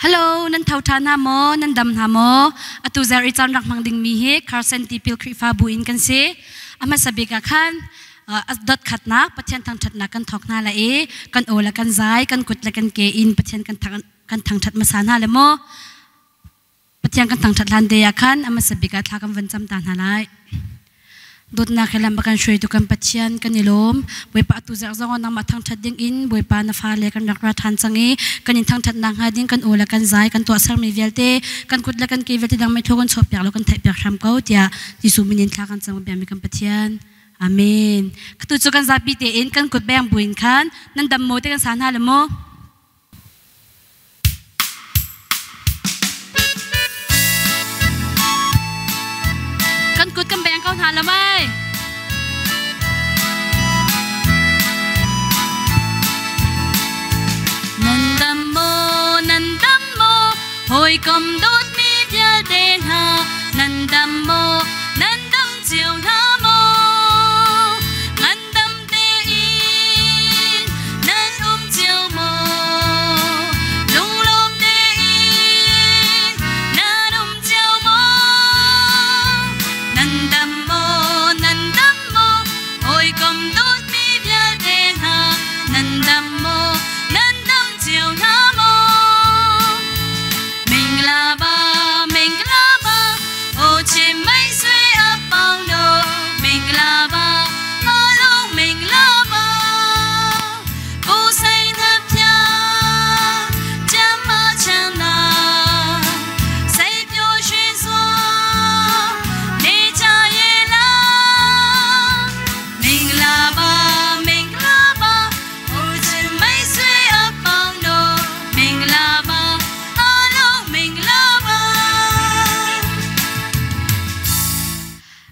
Hello, nan tho ṭha hna maw? Nan dam hna maw? Atu zer i caan rak hmang dingmi hi Carson Tipil Khrihfabu in kan si. A hmasa bik ah khan dot khatnak Pathian thangṭhatnak kan thawk hna la i kan aw le kan zai, kan kut le kan ke in Pathian kan kan thangṭhat hmasa hna le maw? Pathian kan thangṭhat hlan te ah khan a hmasa bik ah thla kan van cam ta hna lai. Dawtnak he lam a kan hruaitu kan Pathian kan i lawm. Bawipa atu zarh zong ah nangmah thangṭhat ding in Bawipa na fale kan rak ra ṭhan cang i kan in thangṭhatnak hnga ding kan aw le kan zai kan tuahsermi vialte kan kut le kan ke vialte dang meithu kan chuahpiak lo kan theihpiak hram ko tiah Jesuh min in thla kan cam biami kan Pathian. Amen. Tu cu kan zapi tein kan kut beng buin khan nan dam maw te kan sa hna le maw? Kan kut kan beng ko hna lo mei. Nan dam maw, nan dam maw, hawikom dawtmi vialte hna, nan dam maw, nan dam cio hna maw? Ngandam tein nan um cio maw? Lunglawm tein nan um cio maw? Nan dam maw? Nan dam maw? Hawikom dawtmi vialte hna nan dam maw? Nan dam cio hna maw? Minglaba, minglaba, o chim mei sui a pang no, minglaba,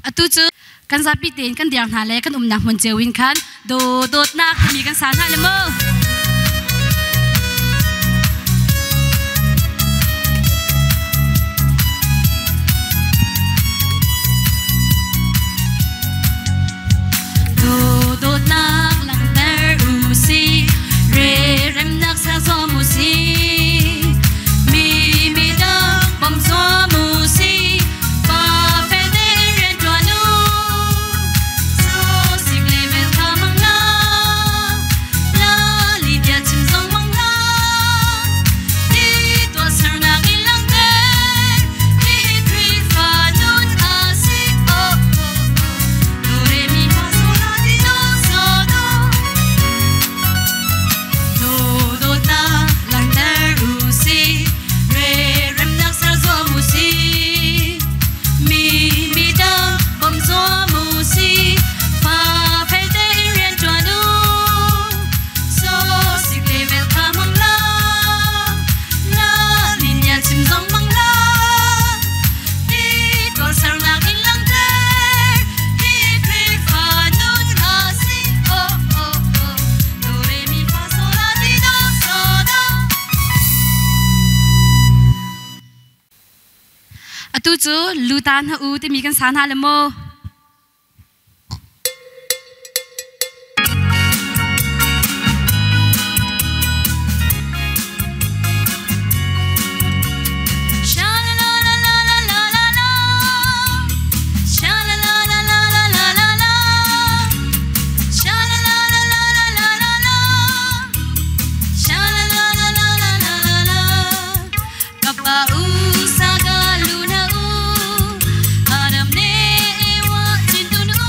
Atu cu kan zapi tein kan diar hna le kan umnak hmun cio in khan dawtnak timi kan sa hna le mu. Dawtnak langhter u si, re remnak ser zuam u si. Mi mi dang bawm zuam u si, pa fel tein rian ṭuan u. Sosik le vel kha mang la, la li bia chim zong mang la. Ti tuahsernak in langhter, hihi Khrihfa nun a si. Oh, oh, oh. Do re mi fa sol la ti do so do. Do dawtnak langhter u si, re remnak ser zuam u si. Mi mi dang bawm zuam u si, fa fel tein rian ṭuan u. So sik le vel kha hmang la, la linya chim zong hmang la. Hi tuahsernak in langhter, hi Khrihfa nun a si. Oh, oh, oh. Do re mi fa sol la ti do so do. Atu cu luta hna u timi kan sa hna le maw? Sha la la la la la la la la. Sha la la la la la la la la. Sha la la la la la la la la. Sha la la la la la la la la. Kapa u saga luna u Adam ne ewa chin tun u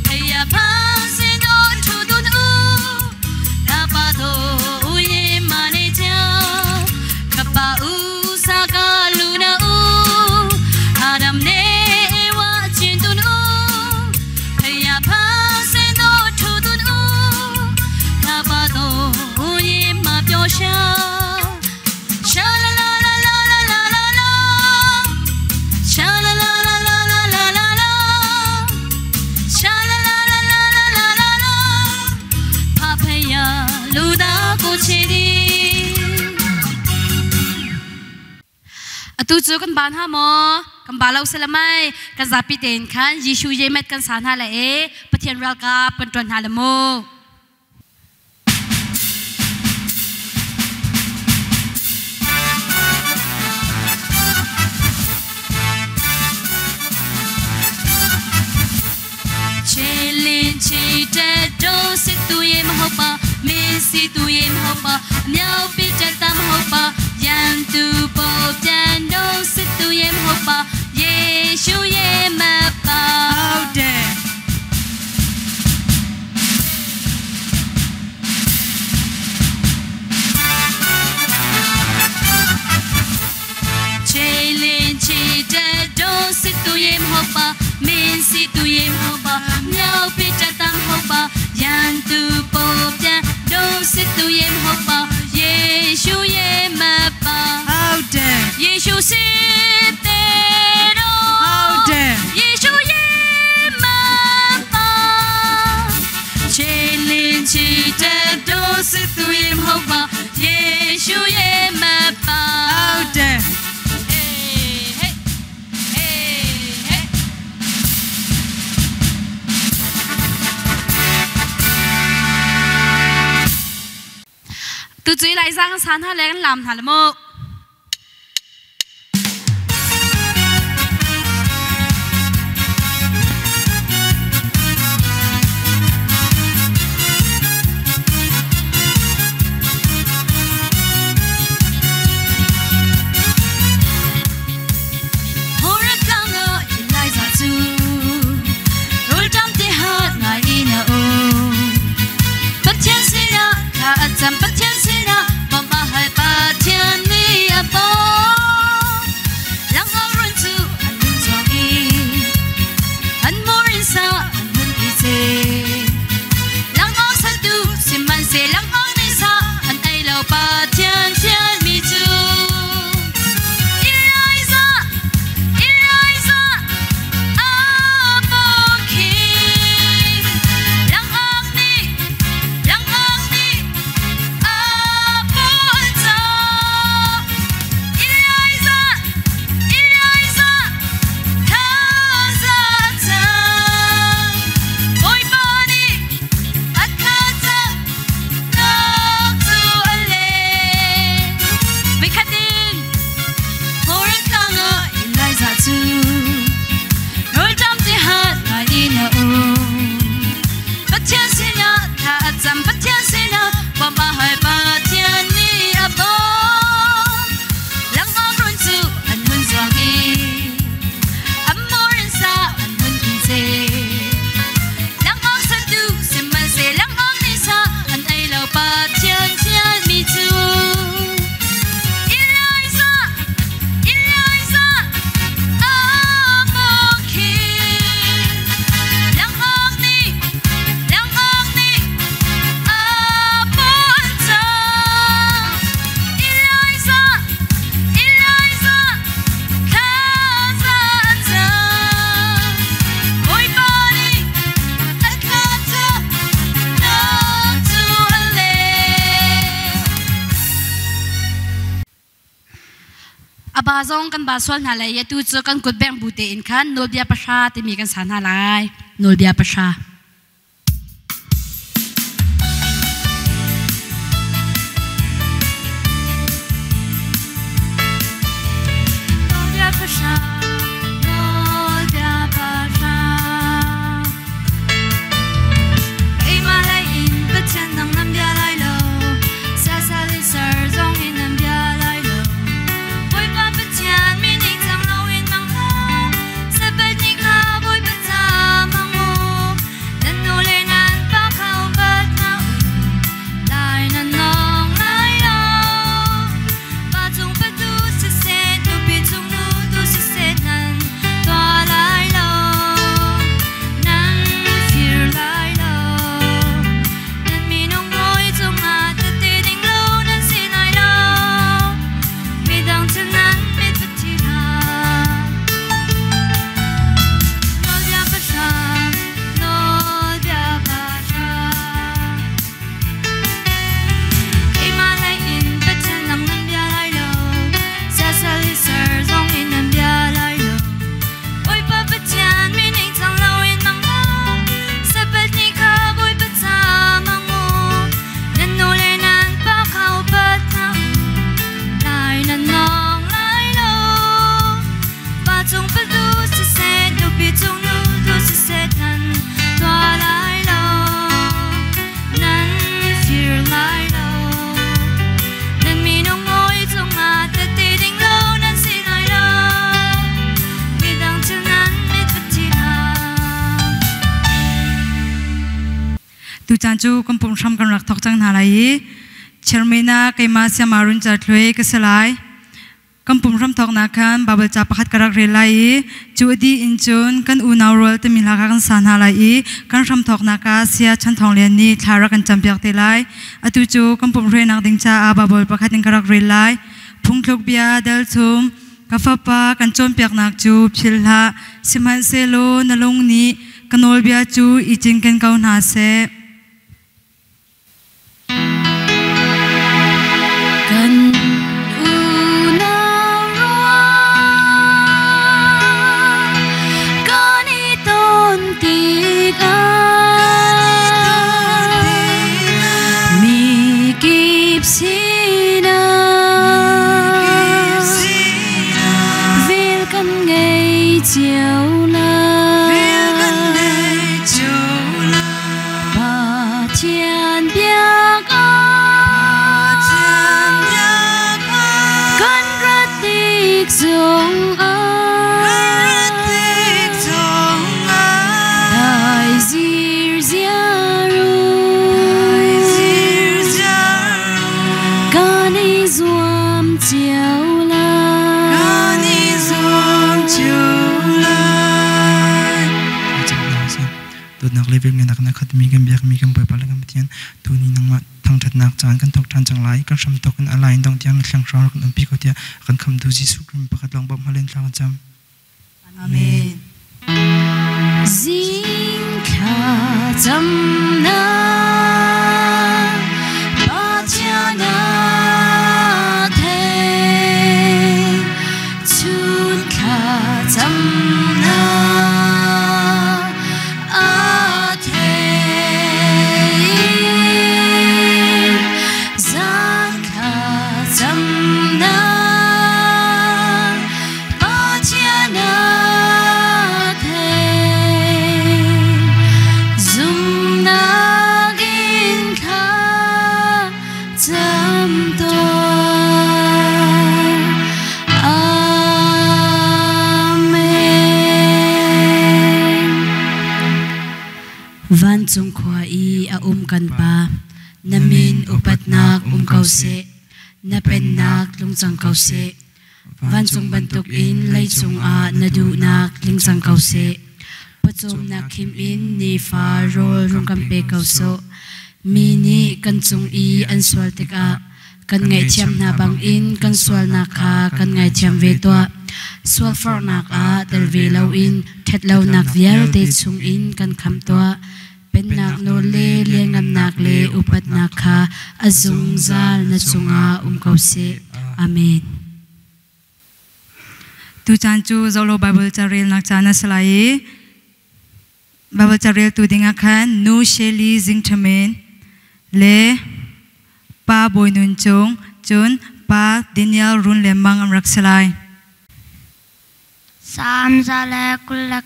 Thaya pha sin do thu tun u Ta pa do u ye ma ne cha Kapa u saga luna u Adam ne ewa chin tun u Thaya pha sin do thu tun u Ta pa do u ye ma pyo sha Sha la la la la la la la la. Sha la la la la la la la la. Sha la la la la la la la la. Pa phaya lu da ko che di. Atu cu kan ban ha maw? Kan ba lo salamai. Kan zapi tein khan Jesuh yemet kan sa hna le e Pathian ralkap kan ṭuan hna le mu. ချီတဲ့တို့စစ်သူရဲ့မဟုတ်ပါမင်းစီသူရဲ့မဟုတ်ပါအမြောက်ပြတဲ့တမဟုတ်ပါရန်သူပေါ်ပြန်တော့စစ်သူရဲ့မဟုတ်ပါယေရှုရဲ့မပါ ဟုတ်တယ် ချေလင်းချီတဲ့တို့စစ်သူရဲ့မဟုတ်ပါမင်းစီသူရဲ့မဟုတ်ပါမြောက်ပြတဲ့တမဟုတ်ပါရန်သူပေါ်ပြန်တို့စစ်သူရဲ့မဟုတ်ပါယေရှုရဲ့မပါ ဟုတ်တယ် ယေရှုစစ်တဲ့တော့ ဟုတ်တယ် ယေရှုရဲ့မပါချေလင်းချီတဲ့တို့စစ်သူရဲ့မဟုတ်ပါယေရှုရဲ့မပါ ဟုတ်တယ် Hey, hey, hey, hey. Tu chui lai sang san ha le kan lam ha le mo. Eliza, Eliza, Apokin. Lang ni, lang ni, Aponsa. Eliza, Eliza, Kazata. Boy Bonnie, Akata, Noktu Ale. Wikatin. Horakanga Eliza chu Roldam ti hat ngai ina u Pathian sina tha acham Pathian sina bama hai Pathian ni abo Lang ong run chu an hun zuang i Amorin sa an hun i che Lang ong sa tu sim man se lang ong ni sa an ai lo Pathian thian mi chu Eliza Eliza, Apokin. Lang ong ni, lang ong ni, Aponsa. Eliza, Eliza, Kazata. Boy Bonnie, Akata, Noktu Ale. Aba zong kan ba sual hna lai i atu cu kan kut beng bu tein khan nawlbia pahra timi kan sa hna lai. Nawlbia pahra. Nawlbia pahra, nawlbia pahra. Keimah lei in Pathian nang nan bia lai lo. Siasal in ser zong in nan bia lai lo. Bawipa Pathian min ning cang loin mang hlah. Sabbath ni kha Bawipa ca hmang u. Tucaan cu kan pumh hram kan rak thawk cang hna lai i chairman ah keimah Siama Run Car Thluai ka si lai. Kan pumh hram thawknak khan Baibal ca pakhat ka rak rel lai i cu a dih in cun kan unau rual timi hla kha kan sa hna lai i kan hram thawknak ah Saya Chan Thawng Lian nih thla rak kan campiak te lai. Atu cu kan pumh hruainak ding caah Baibal pakhat in ka rak rel lai. Phungthluk bia dal chung Ka fapa, kan cawnpiaknak cu philh hlah, sihmanhsehlaw na lung nih ka nawlbia cu i cinken ko hna seh. Kan unau rual kan i ton tikah mi kip sinah vel kan ngei cio lai. Pathian biak ah kan rat tik zongah dai zirziar u. Kan i zuam cio lai. Kan i zuam cio lai. Dawtnak le velngeihnak na khatmi kan biakmi kan Bawipa le kan Pathian tuni nangmah thangṭhatnak caan kan thawk ṭhan cang lai. Kan hramthawk in a lain dong tiang na thlang hram kan umpi ko tiah kan khamtu Jesuh Khrih pakhat lawng bawmh hal in thla kan cam. Amen. Zing thla camnak Pathian a thei, chun thla camnak a thei, zan thla camnak Pathian a thei, zumnak in thla cam tuah. Amen. Vancung khua i a um kan Pa, na min upatnak um ko seh, na pennak tlung cang ko seh. Vancung bantukin leicung ah na duhnak tling cang ko seh. Pawcawmnak khim in nifa rawl rung kan pe ko sawh. Mi nih kan cung i an sual tikah kan ngaihthiam hna bangin kan sualnak kha kan ngaithiam ve tuah. Sualforhnak ah tel ve loin ṭhatlonak vialte chungin kan khamh tuah. Pennak nawl le lianngannak le upatnak kha a zungzal na cungah um ko seh. Amen. Tucaan cu Zolo Bible carelnak caan a si lai i Bible careltu dingah khan Nu Shelley Zingthamen le Pa Bawi Nun Cung cun Pa Daniel Run Le Mang an rak si lai. Salm 121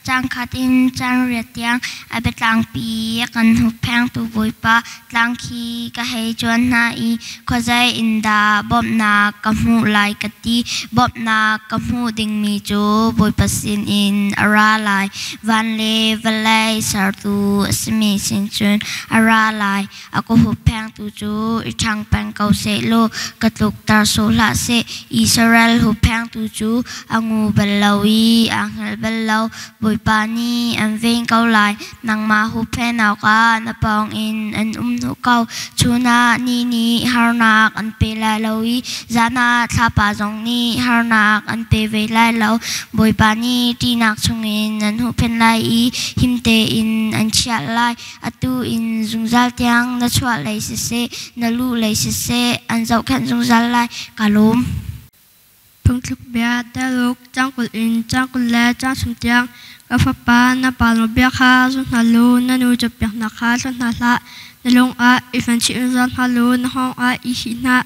caang khat in caang riat tiang a biatlangpi a kan hupphengtu Bawipa tlang khi ka hei cuan hna i khuazei in dah bawmhnak ka hmuh lai ka ti. Bawmhnak ka hmuh dingmi cu Bawipa sinin a ra lai. Van le vawlei sertu a simi sin cun a ra lai. A ka hupphengtu cu i ṭhang peng ko sehlaw ka tlukter sawh hlah seh. Israel hupphengtu cu a ngu bal lo i aa hngal bal lo. Bawipa nih an ven ko lai. Nangmah hupphen awkah na pawngin an um hnuh ko. Chun ah ni nih harnak an pe lai lo i zan ah thlapa zong nih harnak an pe ve lai lo. Bawipa nih ṭihnak chungin an huhphenh lai i him tein an chiah lai. Atu in zungzal tiang na chuah lei siseh, na luh lei siseh, an zohkhenh zungzal lai. Ka lawm. Phungthluk bia teluk cangkul in cangkul le cangthum tiang ka fapa na pa nawlbia kha zum hna law na nu cawnpiaknak kha hlawt hna hlah. Na lung ah i hman-chih zungzal hna law na hngawng ah i hih hna.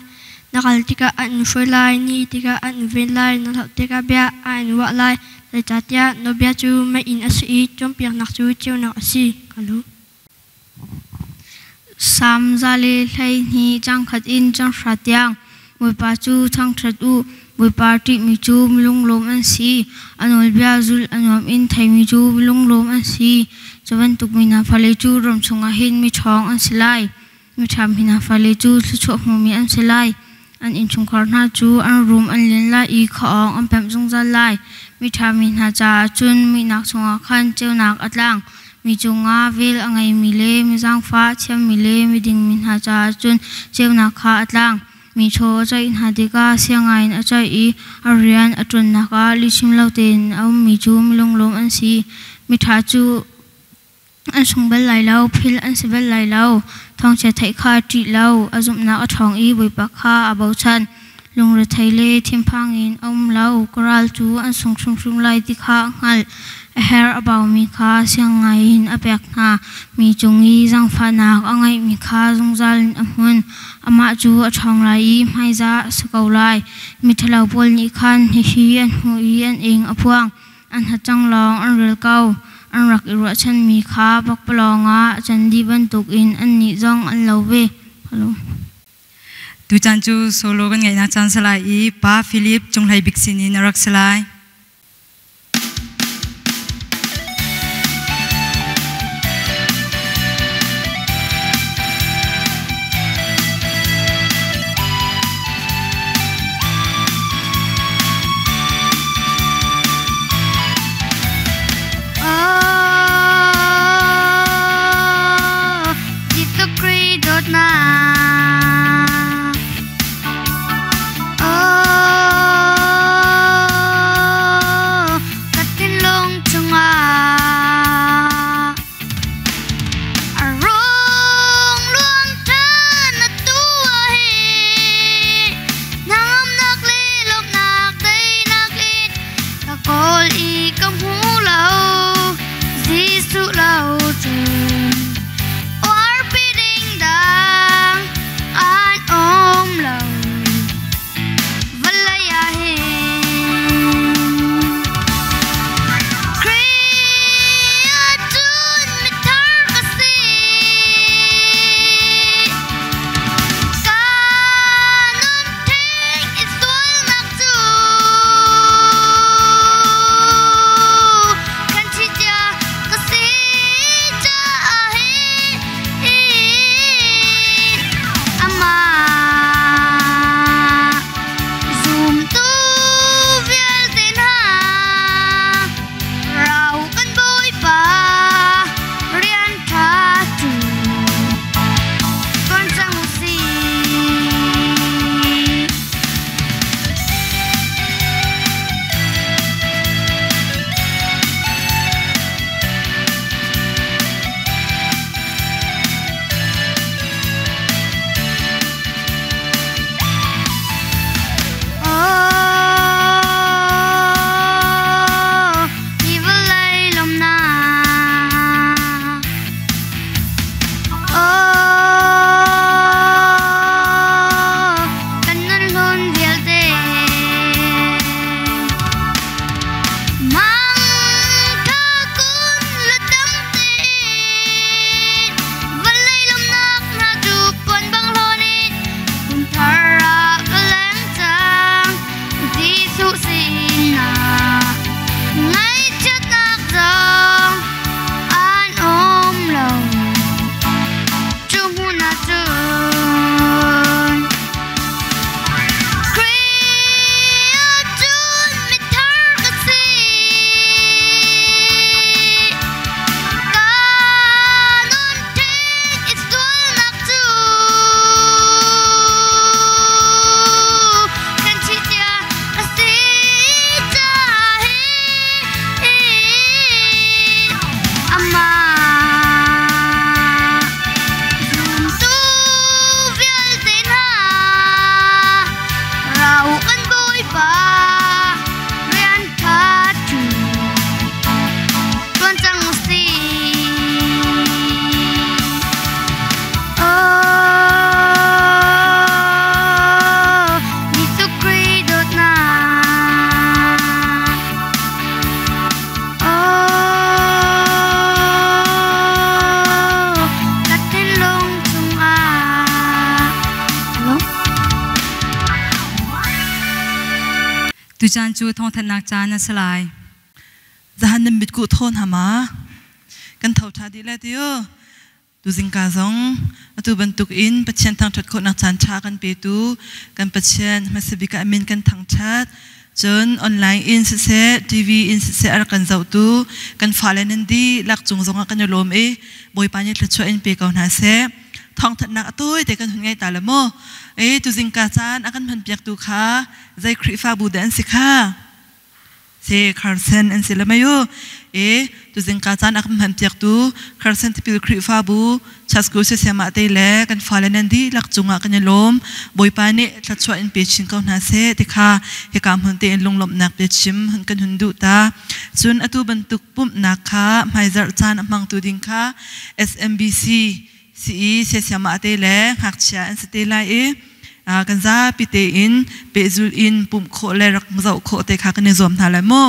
Na kal tikah an in hruai lai, ni tikah an in ven lai, na hlauh tikah bia an in ruah lai. Zeicahtiah nawlbia cu meiinn a si i cawnpiaknak cu ceunak a si. Ka lung. Salm 112 caang khat in caang hra tiang Bawipa cu thangṭhat u. Bawipa ṭihmi cu milunglawm an si. A nawlbia zulh a nuam in theimi cu milunglawm an si. Cu bantuk mi hna fale cu ram chungah hin miṭhawng an si lai. Miṭha mi hna fale cu thluachuah hmumi an si lai. An innchungkhar hna cu an rum an lian lai i khuaawng an pemh zungzal lai. Miṭha mi hna caah cun muihnak chungah khan ceunak a tlang. Mi cungah vel a ngeimi le mi zaangfah a thiammi le miding mi hna caah cun ceunak kha a tlang. Mi chaw a coih hna tikah siangai in a coih i a rian a ṭuannak ah lihchim lo tein a ummi cu milunglawm an si. Miṭha cu an sung bal lai lo, philh an si bal lai lo. Thawngchia theih kha a ṭih lo, a zumhnak a ṭhawng i Bawipa kha aa bochan. Lungrethei le thinphang in a um lo, ka ral cu an sung hrimhrim lai ti kha a hngalh. A herh a baumi kha siang ngaiin a pek hna. Mi cung i zaangfahnak a ngeihmi kha zungzal in a hmun. Amah cu a ṭhawng lai i hmaizah a si ko lai. Miṭhalo pawl nih khan hihi an hmuh i an ing a phuang. An hacang lawng an ril ko. An rak i ruahchanmi kha pakpalawng ah a can dih bantukin annih zong an lo ve. Hello. Tucaan cu solo kan ngeihnak caan si lai i Pa Philip Cunghlei Bik sin in a rak si lai. Oh, Tucaan cu thawngthanhnak caan a si lai. Zahan nan mit kuh thawn hama kan tho tha dih le tiu tuzingka zong atu bantuk in Pathian thangṭhat khawhnak caan ṭha kan petu kan Pathian hmasabik ah min kan thangṭhat. Cun online in siseh TV in siseh a rak kan zohtu kan fale nan dihlak cung zongah kan i lawm i Bawipa nih thluachuah in pe ko hna seh. Thawngthanhnak a tawi te kan hun ngei ta le mu. E tuzingka caan a kan hmanpiaktu kha zei Khrihfabu dah an si kha? Se Carson an si le mei u. E tuzingka caan a kan hmanpiaktu Carson Tipil Khrihfabu Chasku siasiamah te le kan fale nan dihlak cungah kan i lawm. Bawipa nih thluachuah in pe chin ko hna seh ti kha hika hmun tein lunglawmhnak biachim hun kan hun duh ta. Cun atu bantuk pumhnak kha hmaizarh caan a hmangtu ding kha SMBC CE siasiamah te le ngakchia an si te lai i kan zapi tein pehzul in pumh khawh le rak zoh khawh te kha kan i zuam hna lai mu.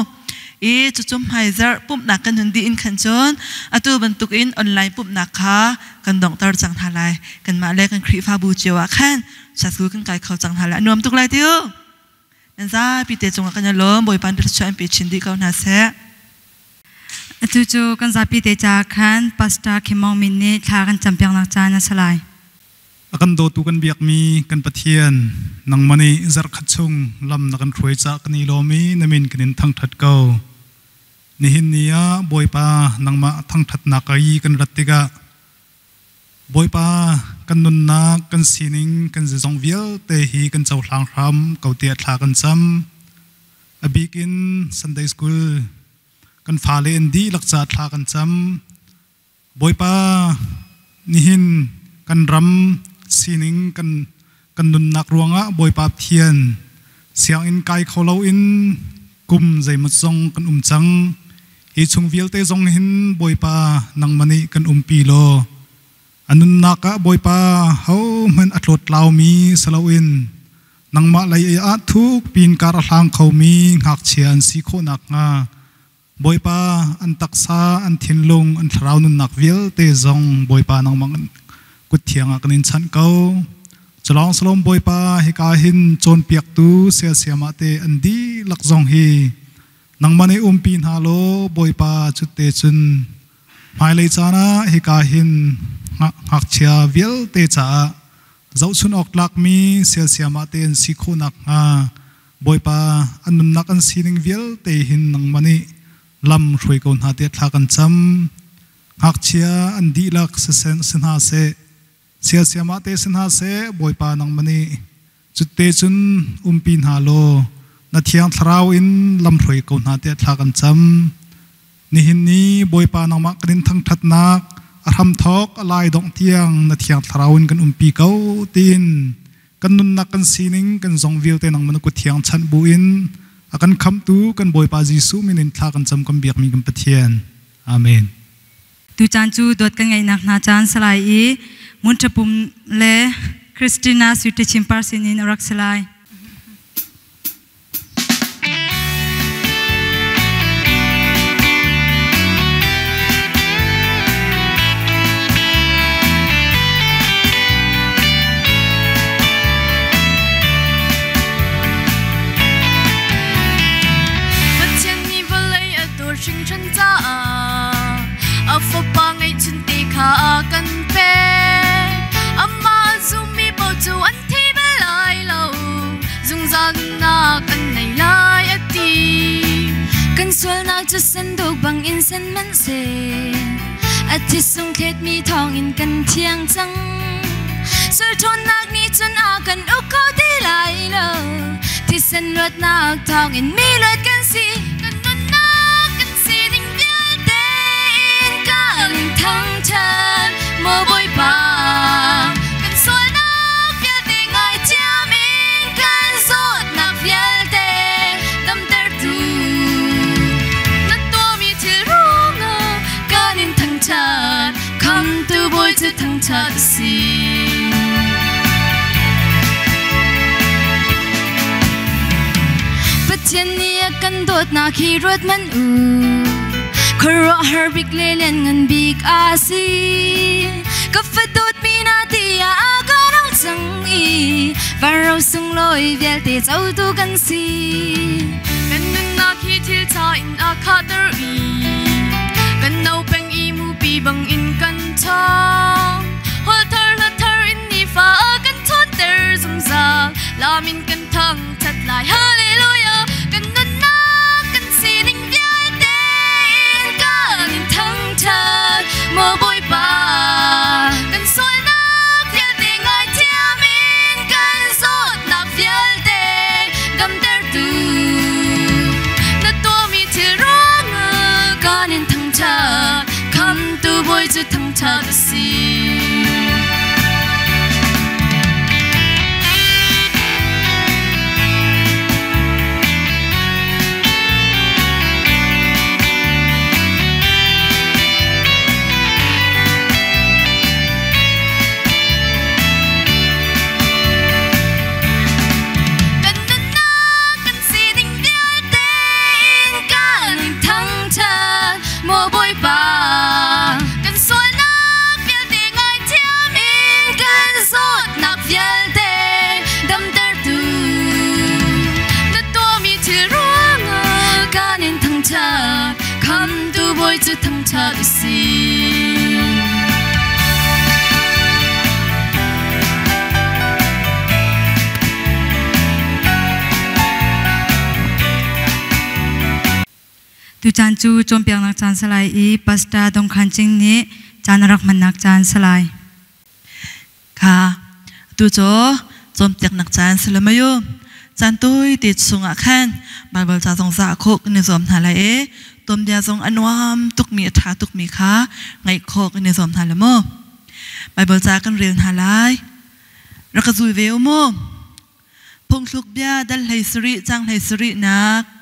I cucu hmaizarh pumhnak kan hun dih in khan cun atu bantukin online pumhnak kha kan donghter cang hna lai. Kanmah le kan Khrihfabu cio ah khan sasku kan kai kho cang hna lai. A nuam tuk lai tiu. Nan zapi te cungah kan i lawm. Bawipa thluachuah in pe chin dih ko hna seh. Atu cu kan zapi te ca khan Pastor Kim Mong Min nih thla kan campiaknak caan a si lai. A kan dawtu kan biakmi kan Pathian, nangmah nih zarhkhat chung lam na kan hruai caah kan i lawm i na min kan in thangṭhat ko. Nihin ni ah Bawipa nangmah thangṭhatnak i kan rat tikah Bawipa kan nunnak, kan sining, kan zizong vialte hi kan cohlang hram ko tiah thla kan cam. A bik in Sunday School kan fale in dihlak caah thla kan cam. Bawipa, nihin kan ram sining kan kan nunnak ruangah Bawipa Pathian sianginn kai kho loin kum zeimaw zong kan um cang. Hi chung vialte zong hin Bawipa nangmah nih kan umpi law a nunnak ah Bawipa hohmanh a tlawt laumi si loin nangmah lei ah thuk pin kar a hlang khomi ngakchia an si khawh nakhnga Bawipa, an taksa, an thinlung, an thlarau nunnak vialte zong Bawipa nangmah kut thiang ah kan in chanh ko. Culawng salom Bawipa, hika hin cawnpiaktu siasiamah te an dihlak zong hi nangmah nih umpi hna law Bawipa cutte cun hmailei caan ah hika hin ngakchia vialte caah zohchun awk tlakmi siasiamah te an si khawh nakhnga Bawipa, an nunnak an sining vialte hin nangmah nih lam hruai ko hna tiah thla kan cam. Ngakchia an dihlak si hna seh, siasiamah te si hna seh, Bawipa nangmah nih cutte cun umpi hna law na thiang thlarau in lam hruai ko hna tiah thla kan cam. Nihin ni Bawipa nangmah kan in thangṭhatnak a hramthawk a lai dongh tiang na thiang thlarau in kan umpi ko tiin kan nunnak kan sining kan zong vialte nangmah na kut thiang chanh buin a kan khamhtu kan Bawipa Jesuh min in thla kan cam kan biakmi kan Pathian. Amen. Tucaan cu dawt kan ngaihnak hna caan salai i Ngun Pum le Christina Sui Chin Par sinin a rak si lai. Pathian nih vawlei a dawt hringhran caah a fapa ngeihchun te kha a kan pek. Amah a zummi paoh cu an thi bal lai lo, zungzal nunnak an nei lai a ti. Kan sualnak cu sanduk bangin sen hmanhseh a thisung thletmi thawngin kan thiang cang. Sual ṭhawnnak nih cun a kan uk kho ti lai lo, thisen luatnak thawngin mi luat kan si. Kan nunnak kan sining vialte in kan thangṭhat maw Bawipa. Kan sualnak vialte ngaithiam in kan zawtnak vialte damtertu. Na tuahmi thil ruangah kan in thangṭhat, khamtu Bawi cu thangṭhat a si. Pathian nih a kan dawtnak hi ruat hmanh u. Khuaruahhar bik le lianngan bik a si. Ka fa dawtmi na tiah a ka rau cang i vanro sunglawi vialte cotu kan si. Kan nunnak hi thil ṭha in a khahter i kan no peng i mupi bangin kan ṭhang. Holh thar hla thar in nifa a kan ṭhawnter zungzal. Lam in kan thangṭhat lai. Hallelujah! Kan nunnak kan sining vialte in kan in thangṭhat. Maw Bawipa, kan sualnak vialte ngaithiam in kan zawtnak vialte damtertu. Na tuahmi thil ruangah kan in thangṭhat, Khamtu Bawi cu thangṭhat a si. Kan nunnak kan sining vialte in kan in thangṭhat, maw Bawipa. Kan sualnak vialte ngaithiam in kan zawtnak vialte damtertu. Na tuahmi thil ruangah kan in thangṭhat, Khamtu Bawi cu thangṭhat a si. Tucaan cu cawnpiaknak caan si lai i Pastor Dong Khan Cing nih caan a rak hmannak caan si lai. Kha tu cu cawnpiaknak caan si lo mayu. Caan tawi te chungah khan Baibal ca zong zah khawh kan i zuam hna lai i tuanbia zong a nuam tukmi a ṭha tukmi kha ngaih khawh kan i zuam hna lai mu. Baibal ca kan rel hna lai. Rak ka zul ve u mu. Phungthluk bia dal 17 cang 17 nak.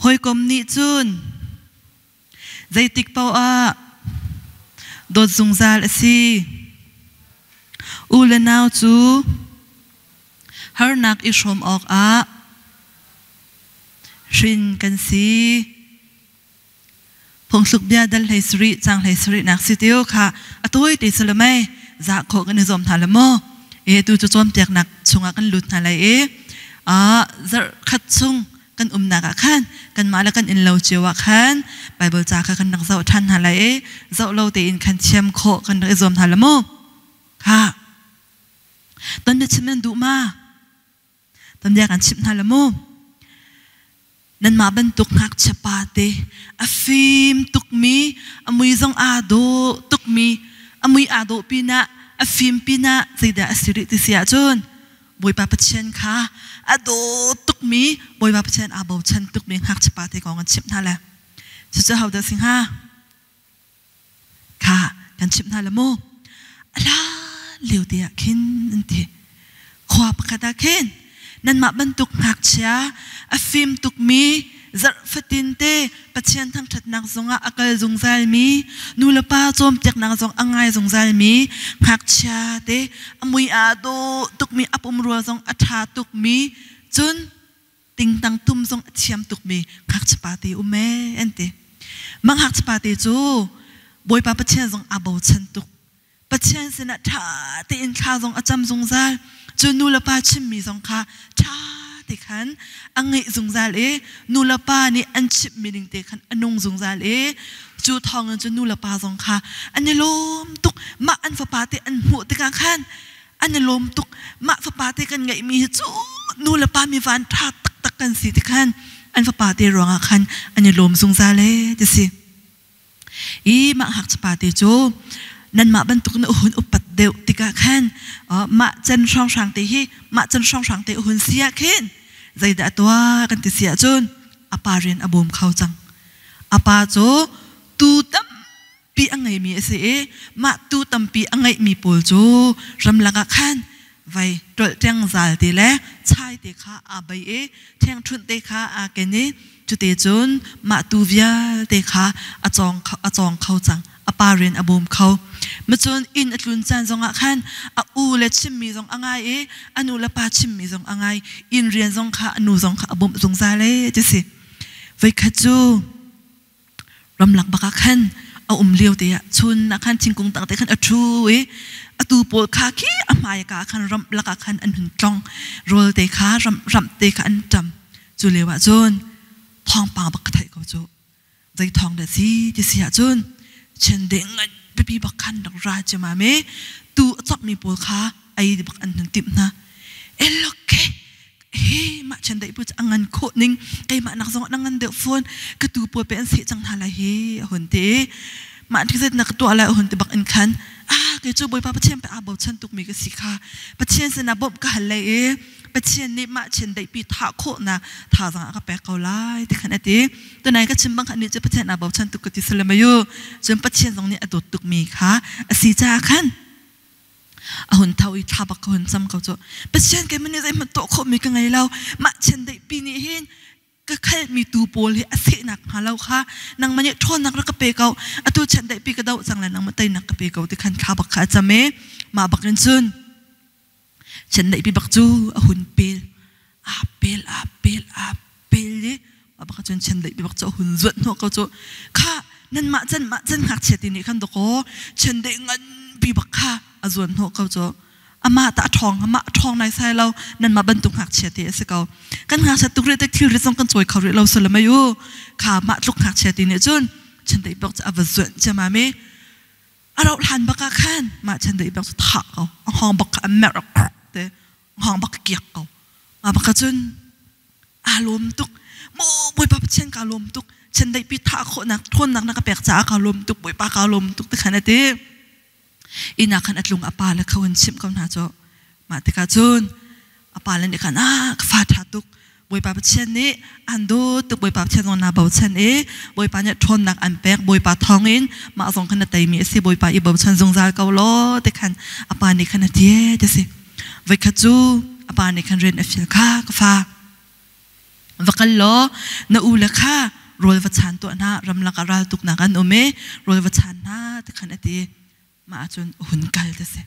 Hawikom nih cun zeitik paoh ah dawt zungzal a si. U le nau cu harnak i hrawm awkah hrin kan si. Phungthluk bia dal 17 cang 17 nak si teo kha a tawi te si lo mei za khawh kan i zuam hna le maw e tu cu cawnpiaknak chungah kan lut hna lai i a zarh khat chung kan umnak ah khan kanmah le kan inn lo cio ah khan Bible ca kha kan rak zoh ṭhan hna lai i zoh lo tein khan thiam khawh kan rak i zuam hna le maw kha ton bia chim nan duh ma ton bia kan chimh hna le mu nanmah bantuk ngakchia pa te a fim tukmi a mui zong aa dawh tukmi a mui aa dawh pinah a fim pinah zeidah a si rih ti si ahcun Bawipa Pathian kha a daw tukmi Bawipa Pathian aa bochan tukmi ngakchia pa te kong an chimh hna le cucu hodah si hnga Kha kan chimh hna le mu. A hlan lio te ah khin an ti. Khua pakhat ah khin nanmah bantuk ngakchia a fim tukmi zarh fatin te Pathian thangṭhatnak zongah a kal zungzalmi nulepa cawnpiaknak zong a ngai zungzalmi ngakchia te a mui aa dawh tukmi a pumrua zong a ṭha tukmi cun tingtang tum zong a thiam tukmi ngakchiapa te um ee an ti. Mah ngakchiapa te cu Bawipa Pathian zong aa bochan tuk. Pathian sinah ṭha tein thla zong a cam zungzal. Cu nu le pa chimmi zong kha ṭha te khan a ngaih zungzal i nu le pa nih an chimhmi ning te khan a nung zungzal i cu thawngin cu nu le pa zong kha an i lawm tuk. Mah an fapa te an hmuh tikah khan an i lawm tuk mah fapa te kan ngeihmi hi cu nu le pa mi van ṭha taktak kan si ti khan an fapa te ruangah khan an i lawm zungzal ee ti si i mah ngakchiapa te cu nanmah bantuk na hun upat deuh tikah khan mah can hrawnghrang te hi mah can hrawnghrang te hun si ah khin zeidah tuah kan ti si ahcun a pa rian a bawm kho cang a pa cu tu tam pi a ngeimi a si i mah tuu tampi a ngeihmi pawl cu ramlak ah khan vai ṭolh ṭeng zal te le chai te kha aa bei i ṭhengṭhunh te kha aa ken i cute cun mah tuu vialte kha a cawng kho cang a pa rian a bawm kho macun inn a tlun caan zongah khan a u le chimmi zong a ngai i a nu le pa chimmi zong a ngai inn rian zong kha a nu zong kha a bawmh zungzal e ti si voikhat cu ramlak bak ah khan a um lio te ah chun ah khan thingkung tang te khan a ṭhu i a Atu pawl kha khi a hmaika khan ramh lakah khan an hun tlong. Rawl te kha ramh ramh te kha an ṭam. Cu lio ah cun thawngpang bak ka theih ko cu. Zei thawng dah si ti si ahcun chiandeih ngan pipi bak khan rak ra ciammam i tuu a cawkmi pawl kha ei bak an hun timh hna. Eloke he mah chiandeih pu cu a ngan khawh ning keimah nak zong ah na ngan deuh fawn ka tuu pawl pe an seh cang hna lai hi a hun ti i mah ti zet na ka tuah lai a hun ti bak in khan ah kei cu Bawipa Pathian pe aa bochan tukmi ka si kha Pathian sinah bawmh ka hal lai i Pathian nih mah chiandeih pi thah khawhnak thazaang a ka pek ko lai ti khan a ti. Tunai ka chim bang khan nih cu Pathian aa bochan tuk ka ti salamayu. Cun Pathian zong nih a dawt tukmi kha a si caah khan a hun tho i thla bak ka hun cam ko cu. Pathian keimah nih zeihmanh tuah khawhmi ka ngei lo. Mah chiandeih pi nih hin ka khalmi tuu pawl hi a sehnak hnga lo kha nangmah nih ṭhawnnak rak ka pe ko. Atu chiandeih pi ka doh cang le nangmah teinak ka pe ko ti khan thla bak kha a cam i mah bak in cun Chiandeih pi bak cu a hun pel aa pel aa pel aa pel i mah bak cun chiandeih pi bak cu a hun zuat hnawh ko cu. Kha nanmah can mah can ngakchia ti nih khan dakaw chiandeih nganpi bak kha a zuan hnawh ko cu. Amah tah a ṭhawng amah a ṭhawng naisai lo nanmah bantuk ngakchia te a si ko. Kan ngakchia tuk rih te thil rit zong kan cawi kho rih lo salamei u. Kha mah tluk ngakchia ti nih cun chiandeih bak cu a va zuanh ciammam i a rauh hlan bak ah khan mah chiandeih bak cu thah ko a hngawng bak kha a merh te hngawng bak kiak ko mah bak cun aa lawm tuk maw Bawipa Pathian kaa lawm tuk chiandeih pi thah khawhnak ṭhawnnak na ka pek caah kaa lawm tuk Bawipa kaa lawm tuk ti khan a ti inn ah khan a tlung a pa le kho an chimh ko hna cu mah tikah cun a pa le nih khan ah ka fa ṭha tuk Bawipa Pathian nih an dawt tuk Bawipa Pathian zong naa bochan i Bawipa nih ṭhawnnak an pek Bawipa thawngin mah zong khan na teimi a si Bawipa i bochan zungzal ko law ti khan a pa nih khan a ti ti si voikhat cu a pa nih khan rian a fial kha ka fa va kal law na u le kha rawl va chaan tuah hna ramlak ah raltuknak an um i rawl va chaan hna ti khan a ti mah ahcun a hun kal ti si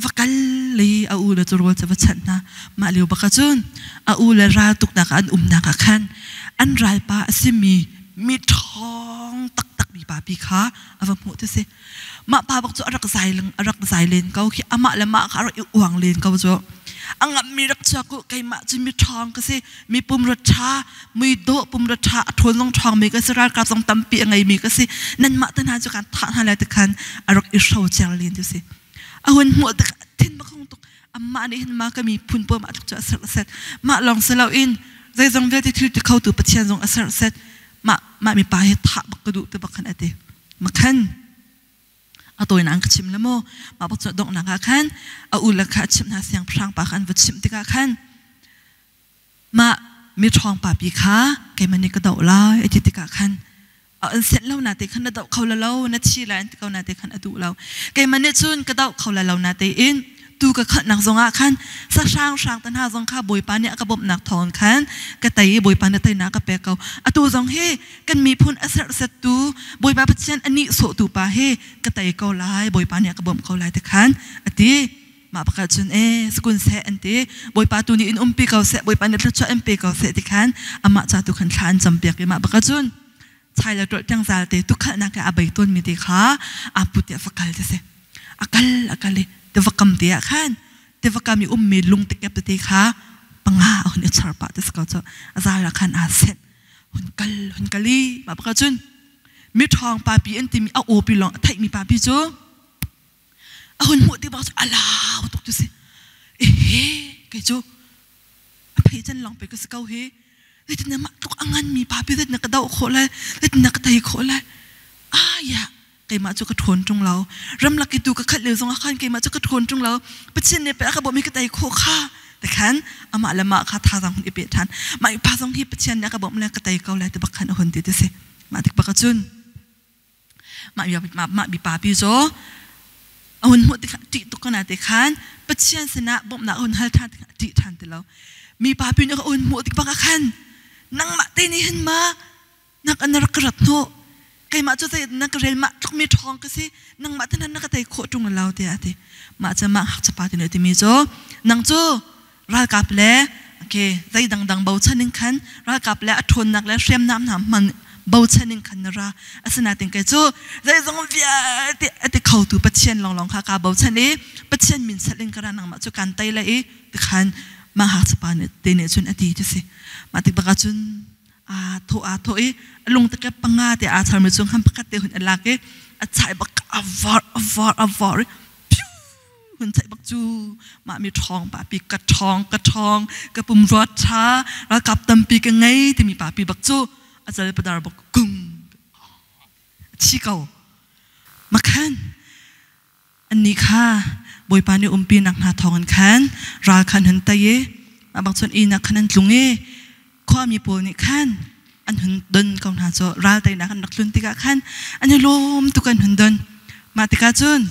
va kal i a u le cu rawl cu va chanh hna mah lio bak ahcun a u le raltuknak an umnak ah khan an ralpa a simi mi ṭhawng taktak mi papi kha a va hmuh ti si mah pa bak cu a rak zai a rak zai len ko khi amah le mah kha a rak i uang len ko cu a ngammi rak chuak u keimah cu mi ṭhawng ka si mi pumra ṭha mui dawh pumra ṭha a ṭhawn zong ṭhawngmi ka si ralkap zong tampi a ngeimi ka si nanmah te hna cu kan thah hna lai ti khan a rak i hrocer len tu si a hun hmuh tik thin bak hung tuk amah nih hin ma ka miphun pawl mah tluk cu a serh set mah lawng si loin zeizong vialte thil ti khotu Pathian zong a serh set mah mah mipa hi thah bak ka duh ti bak khan a ti makhan a tawinak an ka chim le maw mah bak cu donghnak ah khan a u le kha a chimh hna siangpahrang pa kha an va chimh tikah khan mah miṭhawng papi kha keimah nih ka doh lai a ti tikah khan an senh lo na te khan na doh kho la lo na thi lai an ti ko na te khan a duh lo keimah nih cun ka doh kho la lo na te in tu ka khalhnak zongah khan sahrang hrang te hna zong kha Bawipa nih a ka bawmhnak thawng khan ka tei i Bawipa nih teinak ka pek ko atu zong hi kan miphun a serhsattu Bawipa Pathian a nihsawhtu pa hi ka tei ko lai Bawipa nih a ka bawmh ko lai ti khan a ti mah pakhat cun e sakun seh an ti Bawipa tu nih in umpi ko seh Bawipa nih thluachuah in pe ko seh ti khan amah ca tu khan thla an campiak i mah pakhat cun chai le ṭolh tiang zal te tukhalnak ke a bei tawn mi te kha a put tiah va kal ti si a kal a kal i tiva kam te ah khan tiva kam i ummi lung tekep tete kha panga a hun i char pah ti si ko cu a zal ah khan aa senh hun kal hun kal i mah pakhat cun mi ṭhawng papi an timi a aw pi lawng a theihmi papi cu a hun hmuh tik bak cu a lau tuk tu si ehe kei cu a phei can lawng pe ka si ko hi zeitin mah tluk a ngan mi pa pi zeitin ka doh khawh lai zeitin ka tei khawh lai ah ya keimah cu ka ṭhawn ṭung lo ramlak i tu ka khat lio zong ah khan keimah cu ka ṭhawn ṭung lo Pathian nih pe a ka bawmh i ka tei khawh kha tikhan amah le mah kha thazaang hun i pe ṭhan mah pa zong hi Pathian nih a ka bawmh le ka tei ko lai ti bak khan a hun ti ti si mah tik bak cun mah mipa pi cu a hun hmuh tikah ṭih tuk kana te khan Pathian sinah bawmhnak a hun hal ṭhan tikah a ṭih ṭhan ti lo mipa pi nih a hun hmuh tik bak ah khan nangmah te nih hin ma nak an rak ka rat hnawh keimah cu zei na ka rel mah tluk mi ṭhawng ka si nangmah te na ka tei khawh ṭung lo tiah a ti mah cu mah ngakchia ti nih a timi cu nang cu ralkap le okay zei dangdang bochan in khan ralkap le a ṭhawnnak le hriamnam hna hman Bochan in khan na ra. Asinain kei cu zeizong vialte a ti khotu Pathian lawnglawng kha kaa bochan i Pathian min chalh in ka ra nangmah cu kaan tei lai i tikhan mah ngakchiapa te nih cun a ti ti si. Mah tik bak ah cun aa thawh aa thawh i a lungtakep panga te aa charmi chung khan pakhat te hun a lak i a chai bak a var a var a var i hun chaih bak cu mah mi ṭhawng papi ka ṭhawng ka ṭhawng ka pum ruat ṭha ralkap tampi ka ngei timi papi bak cu a cal padar bak gung a thi ko makhan annih kha Bawipa nih umpi nak hna thawng in khan ral khan hun tei i mah bak cun inn ah khan an tlung i khuami pawl nih khan an hun don ko hna cu ral teinak an rak tlun tikah khan an i lawm tuk an hun don mah tikah cun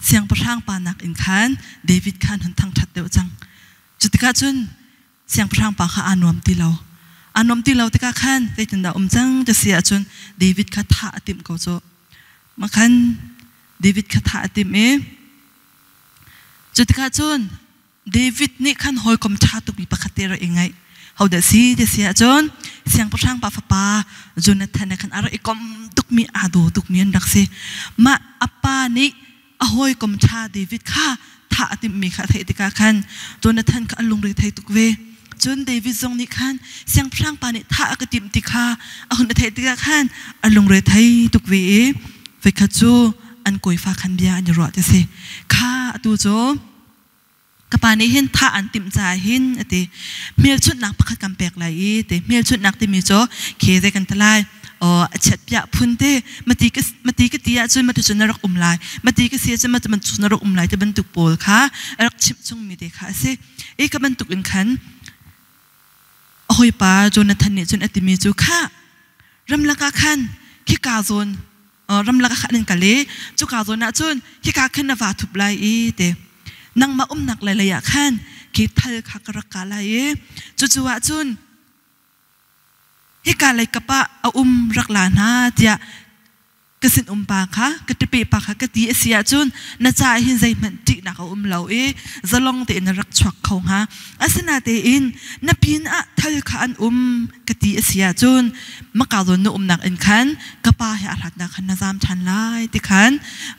Siangpahrang pa nakin khan David kha an hun thangṭhat deuh cang. Cu tikah cun siangpahrang pa kha aa nuam ti lo. Aa nuam ti lo tikah khan zeitindah um cang ti si ahcun David kha thah a timh ko cu. Mah khan David kha thah a timh i cu tikah cun David nih khan hawikom ṭha tukmi pakhat te rak i ngaih. Hodah si ti si ahcun siangpahrang pa fapa Jonathan he khan a rak i kom tukmi aa daw tukmi an rak si. Mah a pa nih a hawikom ṭha David kha thah a timhmi kha a theih tikah khan Jonathan kha a lungre thei tuk ve. Cun David zong nih khan siangpahrang pa nih thah a ka timh ti kha a hun a theih tikah khan a lungre thei tuk ve i voikhat cu an kawifa khan bia an i ruah ti si. Kha atu cu ka pa nih hin thah an timh caah hin a ti hmelchunhnak pakhat kan pek lai i ti hmelchunhnak timi cu khi zei kan ti lai a chiat piah phun te mati ka mati ka ti ahcun mati cu na rak um lai mati ka si ahcun mati cu na rak um lai ti bantuk pawl kha a rak chimh chungmi te kha a si i ka bantuk in khan a hawipa Jonathan nih cun a timi cu kha ramlak ah khan khika zawn ramlak ah khan an kal i cuka zawn ah cun hika khan na vaa thup lai i te nangmah umnak lai lei ah khan khi thal kha ka rak ka lai i cucu ah cun hika lei kap ah a um rak la hna tiah ka sin um pa kha ka tipe pa kha ka ti a si ahcun na ca hin zeihmanh ṭihnak a um lo i zalong tein na rak chuak kho hnga asinatein na pin ah thal kha an um ka ti a si ahcun maka zawn na umnak in khan ka pa he a hlatnak khan na zam ṭhan lai ti khan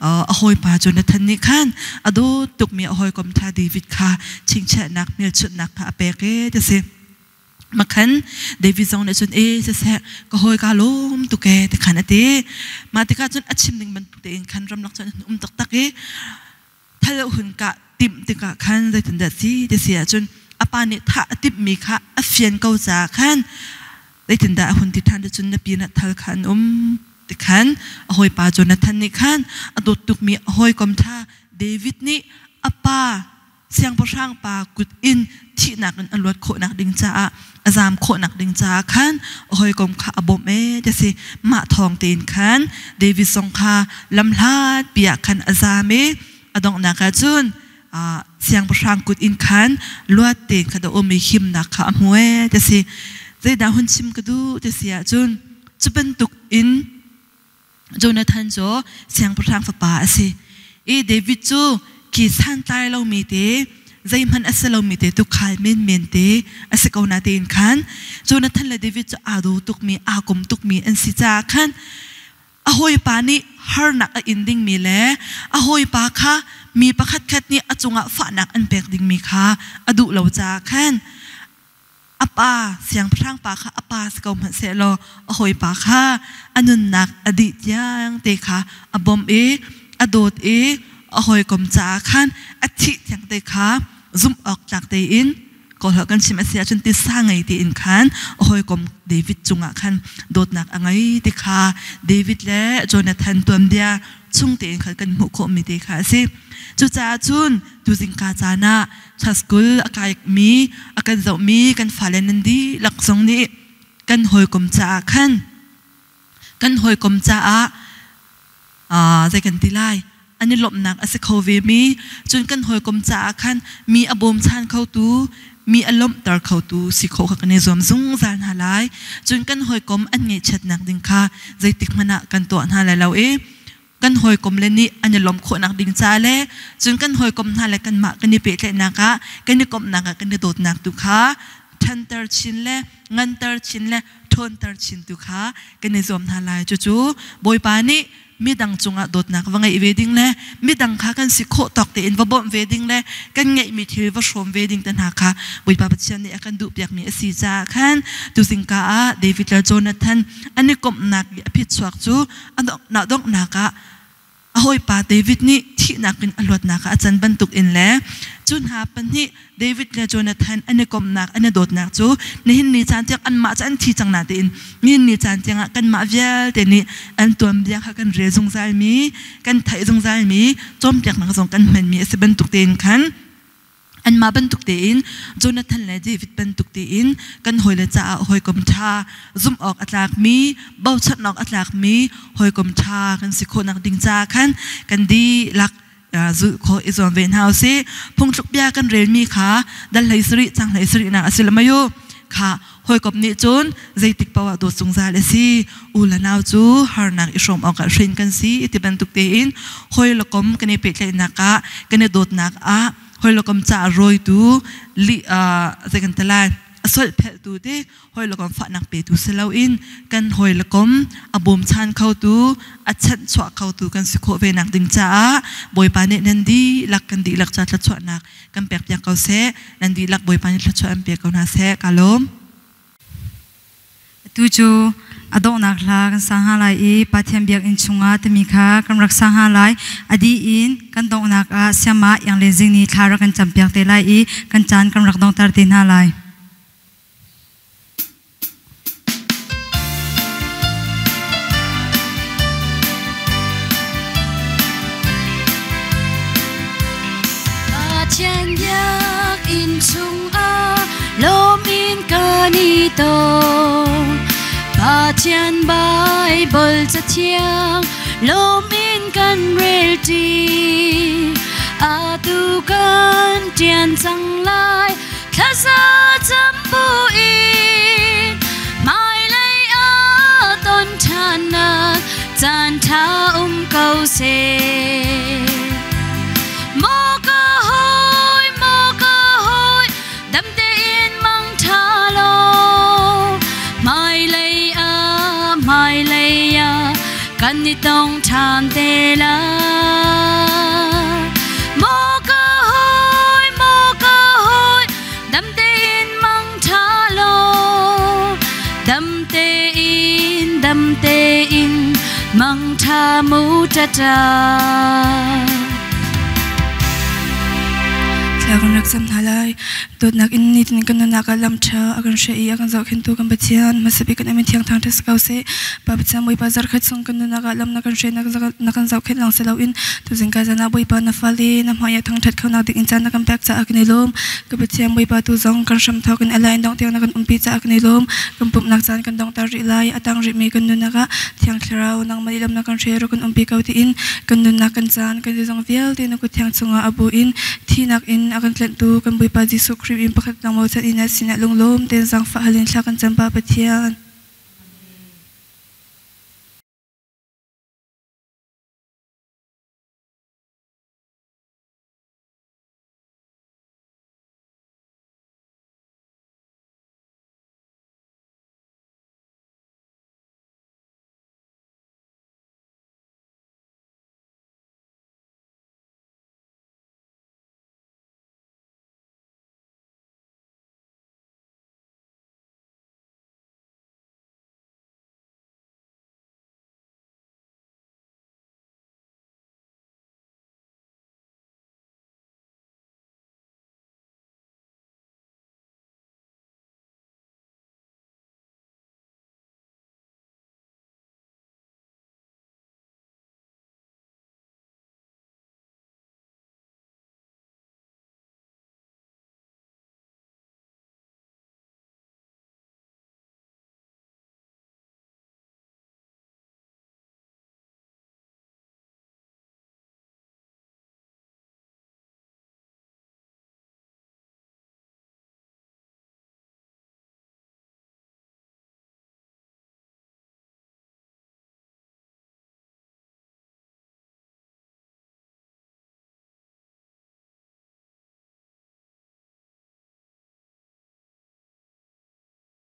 a hawipa Jonathan nih khan a dawt tukmi a hawikom ṭha David kha chingchiahnak hmelchunhnak kha a pek e ti si. Makhan David zong nih cun e siseh ka hawi ka lawm tuk e ti khan a ti. Mah tikah cun a chim ning bantuk tein khan ramlak cun an um taktak i thal hun kah timh tikah khan zeitindah si ti si ahcun a pa nih thah a timhmi kha a fian ko caah khan zeitindah a hun ti ṭhan cun na pin ah thal kha an um ti khan a hawipa Jonathan nih khan a dawt tukmi a hawikom ṭha David nih a pa siangpahrang pa kut in thihnak in a luat khawhnak ding caah a zaam khawhnak ding caah khan a hawikom kha a bawmh ee ti si mah thawng tein khan David zong kha lamhlat pi ah khan a zaam i a donghnak ah cun siangpahrang kut in khan luat tein kha a um i himnak kha a hmu ee ti si zeidah hun chim ka duh ti si ahcun cu bantuk in Jonathan cu siangpahrang fapa a si i David cu khi santlai lomi te zeihmanh a si lomi te tuukhal menmen te a si ko na tein khan Jonathan le David cu aa daw tukmi aa kom tukmi an si caah khan a hawipa nih harnak a in dingmi le a hawipa kha mi pakhat khat nih a cungah fahnak an pek dingmi kha a duh lo caah khan a pa siangpahrang pa kha a pa si ko hmanh sehlaw a hawipa kha a nunnak a dih tiang te kha a bawmh i a dawt i a hawikom caah khan a thih tiang te kha zumh awk tlak tein kawlholh kan chim a si ahcun tisa ngei tein khan a hawikom David cungah khan dawtnak a ngei ti kha David le Jonathan tuanbia chung tein khan kan hmuh khawhmi te kha a si. Cucaah cun tuzingka caan ah school a kaimi a kan zohmi kan fale nan dihlak zong nih kan hawikom caah khan kan hawikom caah zei kan ti lai an i lawmhnak a si kho ve mi cun kan hawikom caah khan mi a bawmchan khotu mi a lawmhter khotu si khawh kha kan i zuam zungzal hna lai cun kan hawikom an ngaihchiatnak ding kha zeitik hmanh ah kan tuah hna lai lo i kan hawikom le nih an i lawmh khawhnak ding ca le cun kan hawikom hna le kanmah kan i pehtlaihnak ah kan i komhnak ah kan i dawtnak tu kha Ṭhanter chin le nganter chin le ṭhawnter chin tu kha kan i zuam hna lai. Cucu Bawipa nih midang cungah dawtnak va ngeih ve ding le midang kha kan si khawh tawk tein va bawmh ve ding le kan ngeihmi thil va hrawm ve ding te hna kha Bawipa Pathian nih a kan duhpiakmi a si caah khan tuzingka ah David le Jonathan an i komhnak i a phichuak cu a donghnak ah a hawipa David nih thihnak in a luatnak ah a can bantuk in le cu hna pahnih David le Jonathan an i komhnak an i dawtnak cu nihin ni caan tiang anmah cu an thi cang natein nihin ni caan tiangah kanmah vialte nih an tuanbia kha kan rel zungzalmi kan theih zungzalmi cawnpiaknak zong kan hmanmi a si bantuk tein khan anmah bantuk tein Jonathan le David bantuk tein kan hawile caah hawikom ṭha zumh awk a tlakmi bochan awk a tlakmi hawikom ṭha kan si khawhnak ding caah khan kan dihlak zulh khawh i zuam ve hna usih. Phungthluk bia kan relmi kha dal hlei sarih cang hlei sarih nak a si lamayu kha hawikom nih cun zeitik paoh ah dawt zungzal a si u le nau cu harnak i hrawm awkah hrin kan si ti bantuk tein hawi le kom kan i pehtlaihnak ah kan i dawtnak ah hawi le kom caah rawitu li zei kan ti lai a solhphelhtu te hawi le kom fahnak petu si loin kan hawi le kom a bawmchan khotu a chanhchuah khotu kan si khawh ve nak ding caah Bawipa nih nan dihlak kan dihlak ca thluachuahnak kan pek piak ko seh. Nan dihlak Bawipa nih thluachuah an pe ko hna seh. Ka lawm. Atu cu a donghnak hla kan sa hna lai i Pathian biakinn chungah timi kha kan rak sa hna lai. A dih in kan donghnak ah Siamah Iang Len Zing nih thla rak kan campiak te lai i kan caan kan rak donghter te hna lai. Pathian biakinn chungah lawm in kan i tong. Pathian Baibal cathiang lawm in kan rel ṭi. Atu kan ṭian cang lai thlaza cam buin hmailei ah ton ṭhannak caan ṭha um ko seh. Maw ka hawi, maw ka hawi, dam tein mang ṭha law, hmailei ah, hmailei ah, kan i tong ṭhan te lai. Maw ka hawi, maw ka hawi, dam tein mang ṭha law, dam tein, dam tein mang ṭha mu ṭaṭa. Thla kan rak cam hna lai. Dawtnak in nitin kan nunnak ah lam ṭha a kan hruai i a kan zohkhenhtu kan Pathian, hmasa bik kan min thiang thangṭhat si ko seh. Pa Pathian Bawipa zarhkhat chung kan nunnak ah lam na kan hruai na kan zohkhenh lawng si loin tuzing ka zan ah Bawipa na fale na hmai ah thangṭhat khonak ding in caan na kan pek caah kan i lawm. Ka Pathian Bawipa tu zong kan hram thawk in a lai in dongh tiang na kan umpi caah kan i lawm. Kan pumhnak caan kan donghter rih lai. A tang rihmi kan nunnak ah Thiang Thlarau nangmah nih lam na kan hruai rak kan umpi ko tiin kan nunnak kan caan kan zeizong vialte na kut thiang chungah a bu in thihnak in a kan tlanhtu kan Bawipa Jesuh Khrih in pakhat nangmah chan in a sinah lunglawm tein zaangfah hal in thla kan cam Pa Pathian.